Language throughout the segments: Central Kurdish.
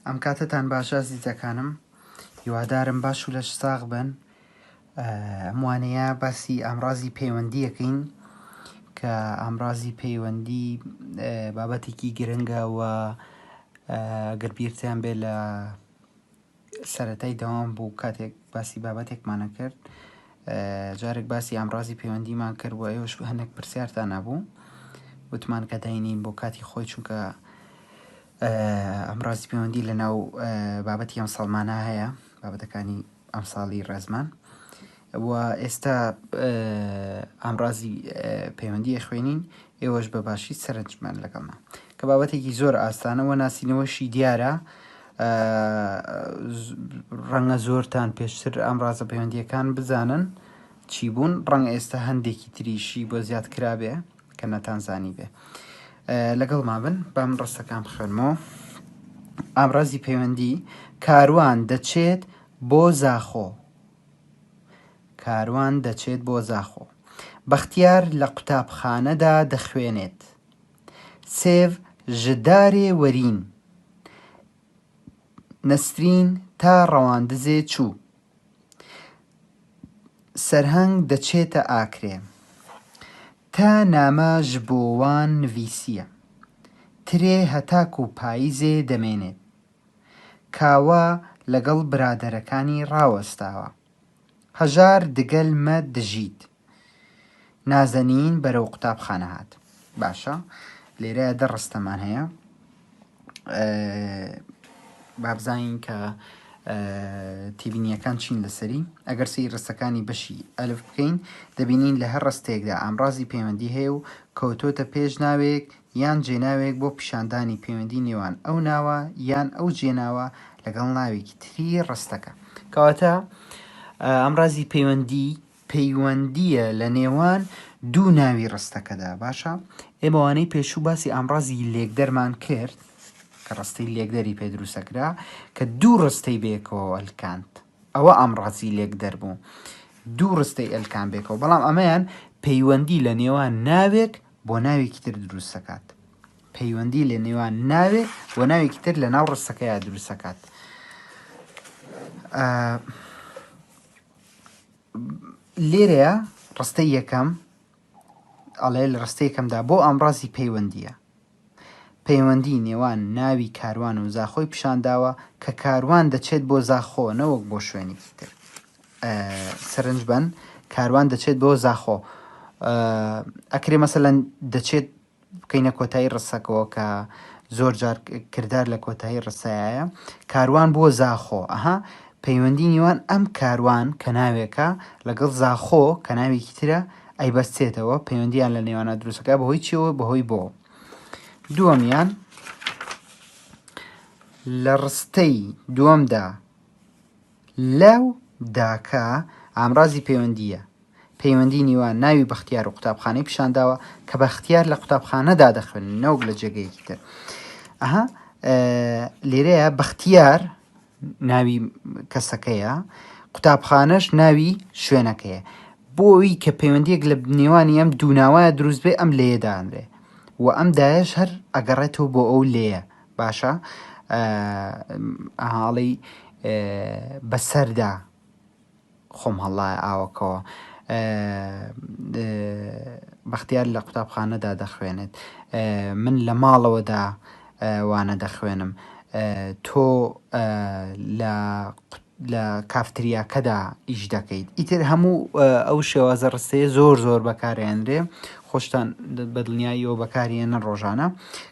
ئەم کاتەتان باش ئازیزەکانم هیوادارم باش و لەش ساغ بن ئەم وانەیە باسی ئامرازی پەیوەندیەکەین کە ئامرازی پەیوەندی بابەتێکی گرنگە و گەر بیرتیان بێ لە سەرەتای دەوام بوو کاتێک باسی بابەتێکمانە کرد جارێک باسی ئامرازی پەیوەندیمان کرد و ئێوەش هەندێک پرسیارتان نەبوو وتمان کە داینین بۆ کاتی خۆی چونکە ئامرازی پەیوەندی لە ناو بابەتی ئەم ساڵمانە هەیە بابەتەکانی ئەمساڵی ڕێزمان و ئێستا ئامرازی پەیوەندی ئەخوێنین ئێوەش بە باشی سەرنجمان لەگەڵما کە بابەتێکی زۆر ئاسانە و ناسینەوەشی دیارە ڕەنگە زۆرتان پێشتر ئامرازە پەیوەندیەکان بزانن چی بوون ڕەنگە ئێستا هەندێکی تریشی بۆ زیاد کرابێ کە نەتان زانی بێ لەگەڵما بن بام ڕستەکان بخوێنمەوە ئامرازی پەیوەندی کاروان دەچێت بۆ زاخۆ کاروان دەچێت بۆ زاخۆ. بەختیار لە قوتابخانەدا دەخوێنێت. سێڤ ژ دارێ وەرین. نەسرین تا ڕەواندزێ چوو. سەرهەنگ دەچێتە ئاکرێ. تە نامە ژ بۆ وان نڤیسییە. ترێ هەتاکوو پاییزێ دەمێنێت. کاوە لەگەڵ برادەرەکانی ڕاوەستاوە. هەژار دگەل مە دژیت. نازەنین بەرەو قوتابخانە هات. باشە لێرە دە ڕستەمان هەیە. با بزانین کە تێبینیەکان چین لەسەری ئەگەر سەیری ڕستەکانی بەشی ئەلف بکەین دەبینین لە هەر ڕستەیەکدا ئامڕازی پەیوەندی هەیە و کەوتۆتە پێش ناوێک یان جێناوێک بۆ پیشاندانی پەیوەندی نێوان ئەو ناوە یان ئەو جێناوە لەگەڵ ناوێکی تری ڕستەکە. کەواتە ئامرازی پەیوەندی پەیوەندییە لە نێوان دوو ناوی ڕستەکەدا. باشە ئێمە وانەی پێشوو باسی ئامرازی لێکدەرمان کرد کە ڕستەی لێکدەری پێ دروستەکرا کە دوو ڕستەی بەیەکەوە ئەلکاند. ئەوە ئامڕازی لێکدەر بوو. دوو ڕستەی ئەلکان بێکەوە بەڵام ئەمەیان پەیوەندی لە نێوان ناوێک بۆ ناوێکی تر دروست دەکات. پەیوەندی لە نێوان ناوێک بۆ ناوێکی تر لە ناو ڕستەکەیا دروست دەکات. لێرەیە ڕستەی یەکەم ئەڵێ لە ڕستەی یەکەمدا بۆ ئامڕازی پەیوەندیە پەیوەندی نێوان ناوی کاروان و زاخۆی پیشانداوە کە کاروان دەچێت بۆ زاخۆ نەوەک بۆ شوێنێکی تر. سەرنج بەن کاروان دەچێت بۆ زاخۆ ئەکرێ مەسەلەن دەچێت بکەینە کۆتایی ڕستەکەوە کە زۆر جار کردار لە کۆتایی ڕستەیە کاروان بۆ زاخۆ ئەها پەیوەندی نێوان ئەم کاروان کە ناوێکە لەگەڵ زاخۆ کە ناوێکی ترە ئەیبەستێتەوە پەیوەندیان لە نێوانە دروستەکە بەهۆی چیەوە بەهۆی بۆ دووەمیان لە ڕستەی دووەمدا لە و دا کە ئامرازی پەیوەندییە، پەیوەندی نیوان ناوی بەختیار و قوتابخانەی پیشانداوە کە بەختیار لە قوتابخانەدا دەخوێنن نەوەک لە جێگەیەکی تر. ئەها لێرەیە بەختیار ناوی کەسەکەیە، قوتابخانەش ناوی شوێنەکەیە. بۆ ئەوی کە پەیوەندیەک لە نێوانی ئەم دوو ناوایە دروست بێ ئەم لەیە دانرێ و ئەم دایەش هەر ئەگەڕێتەوە بۆ ئەو لەیە. باشە ئاڵی بەسەردا خۆم هەڵایە ئاوەکەوە بەختیار لە قوتابخانەدا دەخوێنێت من لە ماڵەوەدا وانە دەخوێنم تۆ لە لە کافتریاکەدا ئیش دەکەیت ئیتر هەموو ئەو شێوازە ڕستەیە زۆر زۆر بەکارێنرێ خۆشتان بەدڵنیاییەوە بەکارێنن ڕۆژانە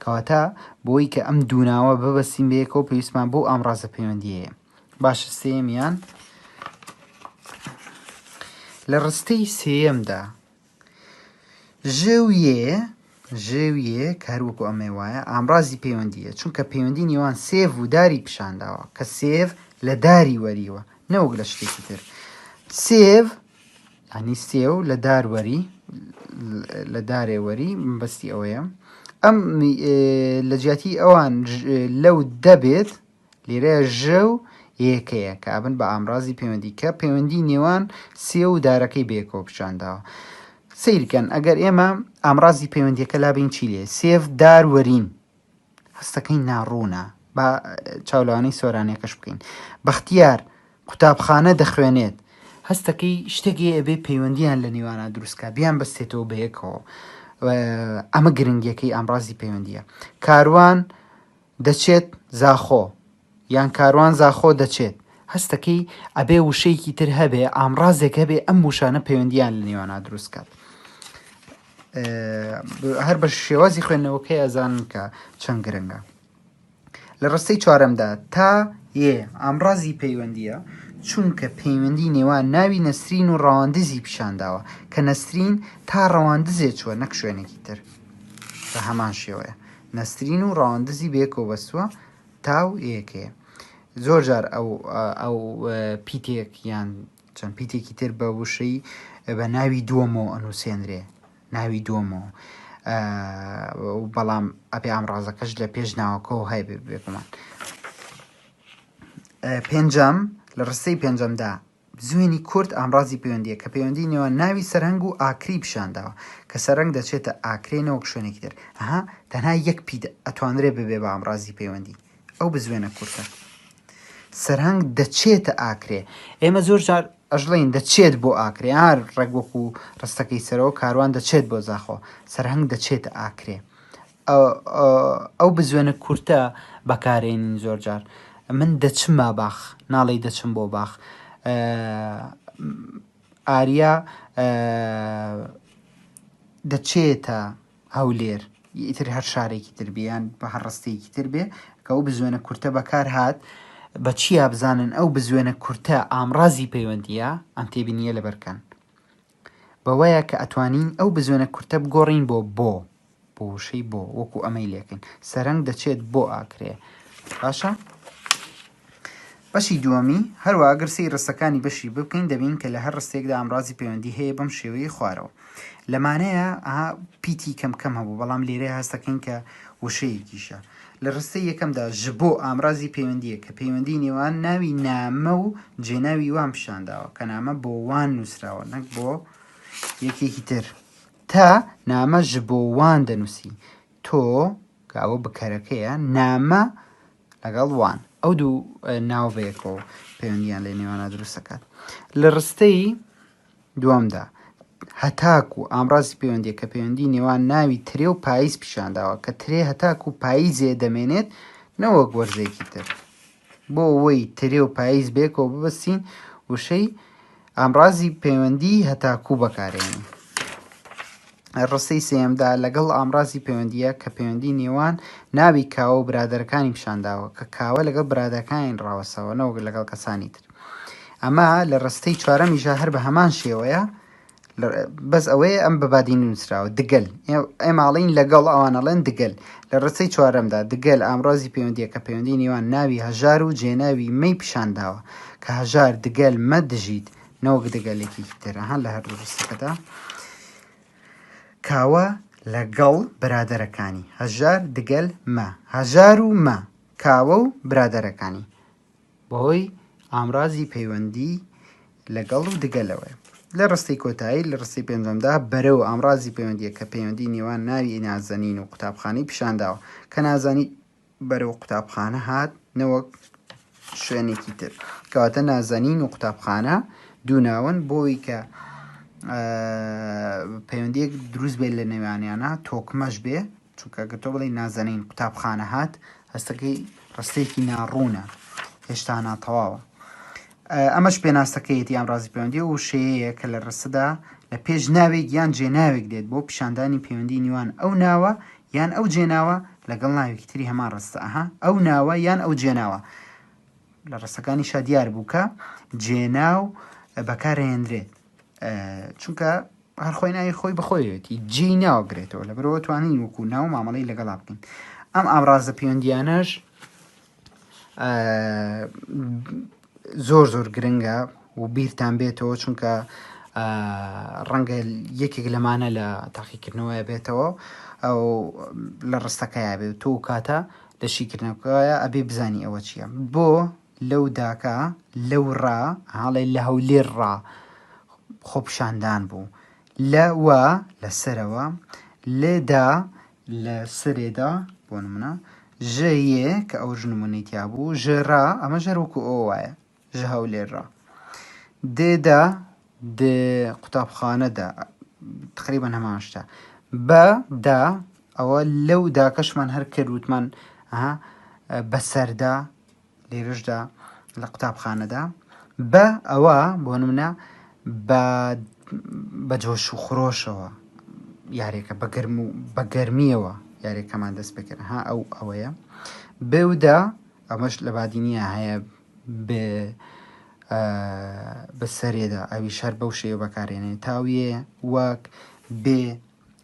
کەواتە بۆی کە ئەم دووناوە ببەستین بەیەکەوە پێویستمان بۆ ئامڕازە پەیوەندیەیە باشە سێیەمیان لە ڕستەی سێیەمدا ژ و یێ، ژ و یێ، کە هەر وەکو ئەمەی وایە، ئامڕازی پەیوەندییە، چونکە پەیوەندی نێوان سێڤ و داری پیشان داوە، کە سێڤ لە داری وەریوە، نەوەک لە شتێکی تر. سێڤ، یانی سێو لە دار وەری، لە دارێ وەری، مەبەستی ئەوەیە. ئەم لە جیاتی ئەوان لەو دەبێت، لێرە ژ و یەکەیە کە ئەبن بە ئامرازی پەیوەندی کە پەیوەندی نێوان سێو و دارەکەی بەیەکەوە پیشانداوە. سەیرکەن ئەگەر ئێمە ئامرازی پەیوەندیەکە لابین چی لێ سێف دار وەرین هەستەکەی ناڕوونە. با چاو لەوانەی سۆرانیەکەش بکەین. بەختیار قوتابخانە دەخوێنێت. هەستەکەی شتێک هەیە ئەبێ پەیوەندیان لە نێوانا دروست کا، بیان بەستێتەوە بە یەکەوە. ئەمە گرنگیەکەی ئامڕازی پەیوەندیە. کاروان دەچێت زاخۆ یان کاروان زاخۆ دەچێت. هەستەکەی ئەبێ وشەیەکی تر هەبێ، ئامڕازێک هەبێ ئەم وشانە پەیوەندیان لە نێوانا دروست کات. هەر بە شێوازی خوێندنەوەکەی ئەزانن کە چەند گرنگە. لە ڕستەی چوارەمدا تا یێ ئامڕازی پەیوەندییە، چونکە پەیوەندی نێوان ناوی نەسرین و ڕەواندزی پیشان داوە، کە نەسرین تا ڕەواندزێ چووە نەک شوێنێکی تر. بە هەمان شێوەیە نەسرین و ڕەواندزی بەیەکەوە بەستووە تا و یەکەیە. زۆر جار ئەو ئەو پیتێک یان چەند پیتێکی تر بە وشەی بە ناوی دووەمەوە ئەنووسێنرێ. ناوی دووەمەوە بەڵام ئەبێ ئامڕازەکەش لە پێش ناوەکەەوە هەیە بێگومان. پێنجەم لە ڕستەی پێنجەمدا بزوێنی کورت ئامڕازی پەیوەندیە کە پەیوەندی نێوان ناوی سەرهەنگ و ئاکری پیشانداوە کە سەرنگ دەچێتە ئاکرێ نەوەک شوێنێکی تر ئەها تەنها یەک پیت ئەتوانرێ ببێ بە ئامڕازی پەیوەندی ئەو بزوێنە کورتە سەرهەنگ دەچێتە ئاکرێ. ئێمە زۆر جار ئەشڵێین دەچێت بۆ ئاکرێ هەر ڕێک وەکو ڕستەکەی سەرەوە کاروان دەچێت بۆ زاخۆ سەرهەنگ دەچێتە ئاکرێ. ئەو بزوێنە کورتە بەکارێنین زۆر جار من دەچمە باخ ناڵێی دەچم بۆ باخ ئاریا دەچێتە هەولێر ئیتر هەر شارێکی تر بێ یان بە هەر ڕستەیەکی تر بێ کە ئەو بزوێنە کورتە بەکار هات بە چیا بزانن ئەو بزوێنە کورتە ئامڕازی پەیوەندیە ئەم تێبینیە لەبەرکەن بەوەیە کە ئەتوانین ئەو بزوێنە کورتە بگۆڕین بۆ بۆ بۆ وشەی بۆ وەکو ئەمەی لێکەین سەرنگ دەچێت بۆ ئاکرێ باشە بەشی دووەمی، هەروەها گەر سەیری ڕستەکانی بەشی بکەین دەبینین کە لە هەر ڕستەیەکدا ئامڕازی پەیوەندی هەیە بەم شێوەیەی خوارەوە. لەمانەیە ئەها پیتی کەم کەم هەبوو بەڵام لێرەیا هەست دەکەین کە وشەیەکیشە. لە ڕستەی یەکەمدا ژ بۆ ئامڕازی پەیوەندییە کە پەیوەندی نێوان ناوی نامە و جێناوی وان پیشان داوە کە نامە بۆ وان نووسراوە نەک بۆ یەکێکی تر. تە نامە ژ بۆ وان دەنووسی. تۆ کە ئەوە بکەرەکەیە نامە لەگەڵ وان ئەو دوو ناوە بەیەکەوە پەیوەندیان لە نێوانە دروست دەکات لە ڕستەی دووەمدا هەتاکو ئامڕازی پەیوەندیە کە پەیوەندی نێوان ناوی ترێ و پاییز پیشانداوە کە ترێ هەتاکو پاییزێ دەمێنێت نەوەک وەرزێکی تر بۆ ئەوەی ترێ و پاییز بەیەکەوە ببەستین وشەی ئامڕازی پەیوەندی هەتاکو بەکارێنین. ڕستەی سێیەمدا لەگەڵ ئامڕازی پەیوەندییە کە پەیوەندی نێوان ناوی کاوە و برادەرەکانی پیشانداوە کە کاوە لەگەڵ برادەکانی ڕاوەستاوە نەوەک لەگەڵ کەسانی تر. ئەمە لە ڕستەی چوارەمیشا هەر بە هەمان شێوەیە بەس ئەوەیە ئەم بە بادینی نووسراوە دگەل ئێمە ئەڵێین لەگەڵ ئەوان ئەڵێن دگەل لە ڕستەی چوارەمدا دگەل ئامڕازی پەیوەندییە کە پەیوەندی نێوان ناوی هەژار و جێناوی مەی پیشانداوە کە هەژار دگەل مە دژیت نەوەک دگەل یەکێکی تر ئەها لە هەردوو ڕستەکەدا کاوە لەگەڵ برادەرەکانی هەژار دگەل مە هەژار و مە کاوە و برادەرەکانی بەهۆی ئامرازی پەیوەندی لەگەڵ و دگەلەوەیە. لە ڕستەی کۆتایی لە ڕستەی پێنجەمدا بەرەو ئامرازی پەیوەندییە کە پەیوەندی نێوان ناوی نازەنین و قوتابخانەی پیشانداوە کە نازەنین بەرەو قوتابخانە هات نەوەک شوێنێکی تر. کەواتە نازەنین و قوتابخانە دوو ناون بۆی کە پەیوەندیەک دروست بێت لە نێوانیانە تۆکمەش بێ چونکە گەر تۆ بڵێی نازەنین قوتابخانە هات هەستەکەی ڕستەیەکی ناڕوونە هێشتا ناتەواوە ئەمەش پێناسەکەیەتی ئامرازی پەیوەندی و وشەیەیە کە لە ڕستەدا لە پێش ناوێک یان جێناوێک دێت بۆ پیشاندانی پەیوەندی نێوان ئەو ناوە یان ئەو جێناوە لەگەڵ ناوێکی تری هەمان ڕستە ئەها ئەو ناوە یان ئەو جێناوە لە ڕستەکانیشا دیار بوو کە جێناو بەکارهێنرێت چونکە هەر خۆی ناوی خۆی بەخۆیەتی جێی ناوەگرێتەوە لەبەرەوە توانین وەکو ناو مامەڵەی لەگەڵا بکەین ئەم ئامرازە پەیوەندیانەش زۆر زۆر گرنگە و بیرتان بێتەوە چونکە ڕەنگە یەکێک لەمانە لە تاقیکردنەوەی بێتەوە ئەو لە ڕستەکەیا بێت تۆ کاتە لە شیکردنەوەکەیە ئەبێ بزانی ئەوە چییە بۆ لەو داکە لەو ڕا هاڵێ لە هەولێر ڕا خۆپیشاندان بوو لە وە لە سەرەوە لێ دا لە سەرێدا بۆ نمونە ژ یێ کە ئەوش نمونەی تیا بوو، ژ را ئەمەش هەر وەکو ئەوە وایە، ژ هەولێر را. د دا د قوتابخانە دا تقریبا هەمان شتە. بە دا ئەوە لەو داکەشمان هەر کرد وتمان ها بەسەردا لێرەشدا لە قوتابخانەدا بە ئەوە بۆ نمونە بە بە جۆش و خرۆشەوە یاریەکە بە گەرم و بە گەرمیەوە یاریەکەمان دەست پێکرد ها ئەو ئەوەیە بێودا ئەمەش لە بادینیە هەیە بێ بە سەرێدا ئەویش هەر بەو شێوە بەکارێنێ تاویێ وەک بێ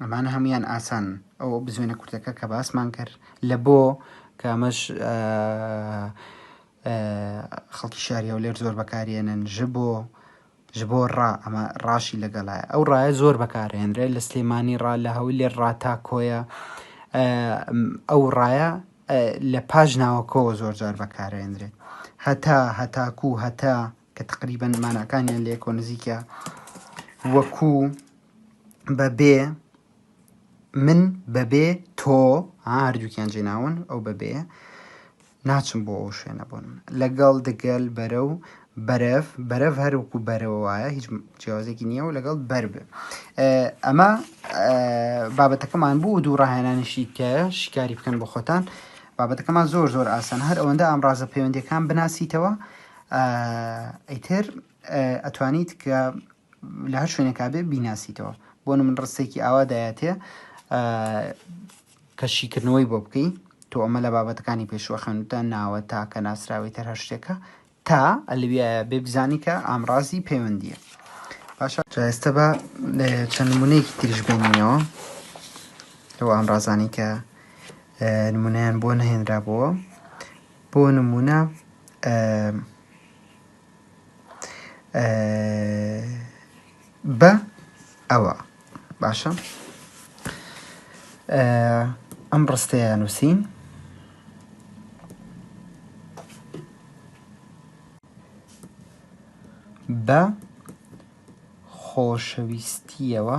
ئەمانە هەمویان ئاسانن ئەو بزوێنە کورتەکە کە باسمان کرد لە بۆ کە ئەمەش خەڵکی شاری هەولێر زۆر بەکارێنن ژ بۆ ژ بۆ ڕا ئەمە ڕاشی لەگەڵایە ئەو ڕایە زۆر بەکارهێنرێت لە سلێمانی ڕا لە هەولێر ڕا تا کۆیە ئەو ڕایە لە پاش ناوەکەوە زۆر جار بەکارهێنرێت هەتا هەتاکو هەتا کە تقریبا ماناکانیان لەیەکەوە نزیکە وەکو بەبێ من بەبێ تۆ هەردووکیان جێناون ئەو بەبێ ناچم بۆ ئەو شوێنە بۆ نمونە لەگەڵ دگەل بەرەو بەرەف بەرەف هەر وەکو بەرەوە وایە هیچ جیاوازێکی نییە و لەگەڵ بەر بێ ئەمە بابەتەکەمان بوو دوو ڕاهێنانیشی تایە شیکاری بکەن بۆ خۆتان بابەتەکەمان زۆر زۆر ئاسان هەر ئەوەندە ئامرازە پەیوەندیەکان بناسیتەوە ئیتر ئەتوانیت کە لە هەر شوێنێکا بێ بیناسیتەوە بۆ من ڕستێکی ئاوا دایەتێ کە شیکردنەوەی بۆ بکەی تۆ ئەمە لە بابەتەکانی پێشوە خوێندوتە ناوە تاکە ناسراوی تر هەر شتێکە تا ئەلویایە بێ بزانی کە ئامرازی پەیوەندیە باشە جا ئێستا بە چەند نمونەیەکی تریش بێنینەوە لەو ئامرازانی کە نمونەیان بۆ نەهێنرابووە بۆ نمونە بە ئەوە باشە ئەم ڕستەیە نووسین بە خۆشەویستیەوە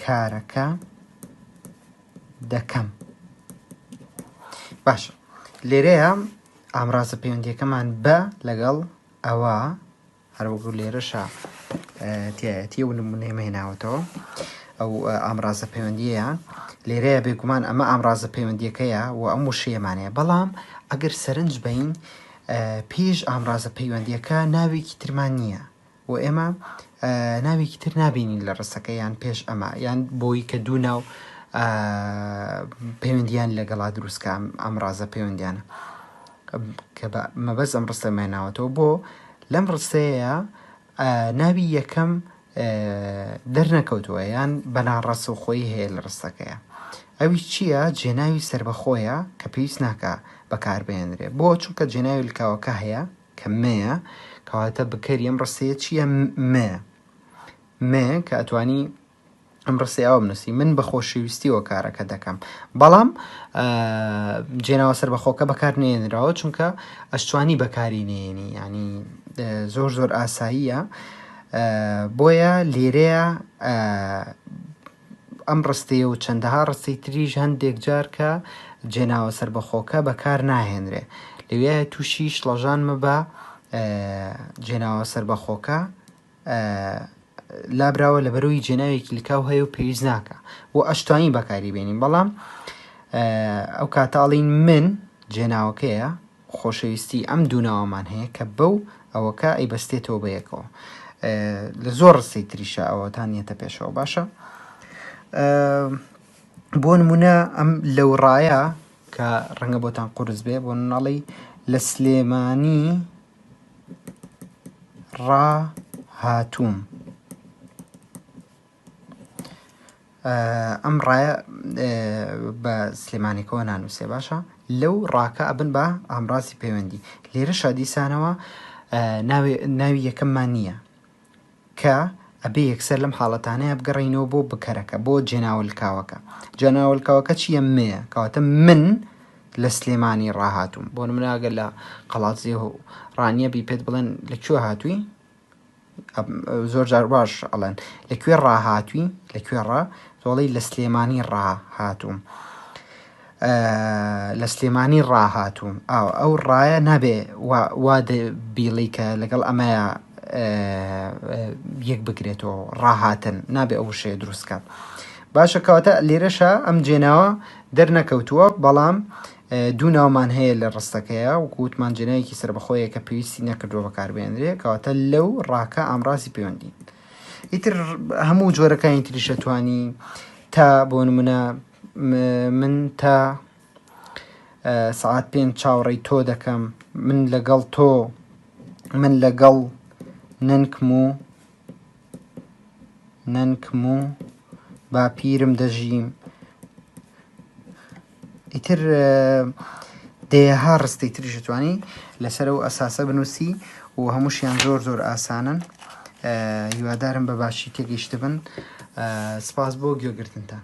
کارەکە دەکەم باشە لێرەیە ئامرازە پەیوەندیەکەمان بە لەگەڵ ئەوە هەروەکو لێرەشە تایەتی و نمونەی مێناوەتەوە ئەو ئامرازە پەیوەندیەیە لێرەیە بێگومان ئەمە ئامرازە پەیوەندیەکەیە و ئەم وشەیەمانەیە بەڵام ئەگەر سەرنج بین پێش ئامرازە پەیوەندیەکە ناوێکی ترمان نییە و ئێمە ناوێکی تر نابینین لە ڕستەکە یان پێش ئەمە یان بۆی کە دوو ناو پەیوەندیان لەگەڵا دروستکە ئەم ڕازە پەیوەندیانە کە بە مەبەست ئەم ڕستە مێناوەتەوە بۆ لەم ڕستەیە ناوی یەکەم دەرنەکەوتووە یان بەناڕاستەوخۆیی هەیە لە ڕستەکەیە ئەوی چییە جێناوی سربەخۆیە کە پێویست ناکە بەکاربهێنرێ بۆ چونکە جێناوی لکاوەکە هەیە کە مەیە کەواتە بکەری ئەم ڕستەیە چییە مە مە کە ئەتوانی ئەم ڕستەی ئەوە بنووسی من بە خۆشەویستیەوە کارەکە دەکەم بەڵام جێناوە سەربەخۆکە بەکار نێنراوە چونکە ئەشتوانی بەکاری نێنی ینی زۆر زۆر ئاساییە بۆیە لێرەیە ئەم ڕستەیە و چەندەها ڕستەی تریش هەندێک جار کە جێناوە سەربەخۆکە بەکار ناهێنرێ لەوێ تووشی شڵەژان مەبە جێناوە سەربەخۆکە لابراوە لەبەرەوەی جێناوێکی لکاو هەیە و پێویست ناکە و ئەشتوانی بەکاری بێنین بەڵام ئەو کاتاڵین من جێناوەکەیە خۆشەویستی ئەم دوو ناوەمان هەیە کە بەو ئەوەکە ئەیبەستێتەوە بە یەکەوە لە زۆر ڕستەی تریشە ئەوەتان یەتە پێشەوە باشە بۆ نمونە ئەم لەو ڕایە کە ڕەنگە بۆتان قورس بێ بۆ ناڵی لە سلێمانی ڕا هاتووم ئەم ڕایە بە سلێمانێکەوە نانووسێ باشە لەو ڕاکە ئەبن بە ئامرازی پەیوەندی لێرەشا دیسانەوە ناوی یەکەممان نییە کە ئەبێ یەکسەر لەم حاڵەتانەیە بگەڕینەوە بۆ بکەرەکە بۆ جێناولکاوەکە جێناولکاوەکە چییە مێ کەواتە من لە سلێمانی ڕاهاتوم بۆ نمونە ئەگەر لە قەڵاتزێ و ڕانیە بی پێت بڵێن لە کوێ هاتووی؟ زۆر جار باش ئەڵێن لە کوێ ڕاهاتووی لە کوێ ڕا تۆڵی لە سلێمانی ڕاهاتووم لە سلێمانی ڕاهاتووم ئاو ئەو ڕایە نابێ وا بیڵی کە لەگەڵ ئەمەیە یەک بگرێتەوە ڕاهاتن نابێ ئەو وشەیە دروست کات باشە کەواتە لێرەشە ئەم جێناوە دەرنەکەوتووە بەڵام دوو ناومان هەیە لە ڕستەکەیە وەکو وتمان جێناوێکی سەربەخۆیە کە پێویستی نەکردووە بەکاربێنرێ کەواتە لەو ڕاکە ئامرازی پەیوەندین ئیتر هەموو جۆرەکانی تریش ئەتوانی تا بۆ نمونە من تا سعات پێنج چاوەڕێی تۆ دەکەم من لەگەڵ تۆ من لەگەڵ نەنکم و نەنکم و باپیرم دەژیم ئیتر دەیەها ڕستەی تریش توانی لەسەر ئەو ئەساسە بنووسی و هەمووشیان زۆر زۆر ئاسانن هیوادارم بە باشی تێگەیشتبن سپاس بۆ گوێگرتنتان.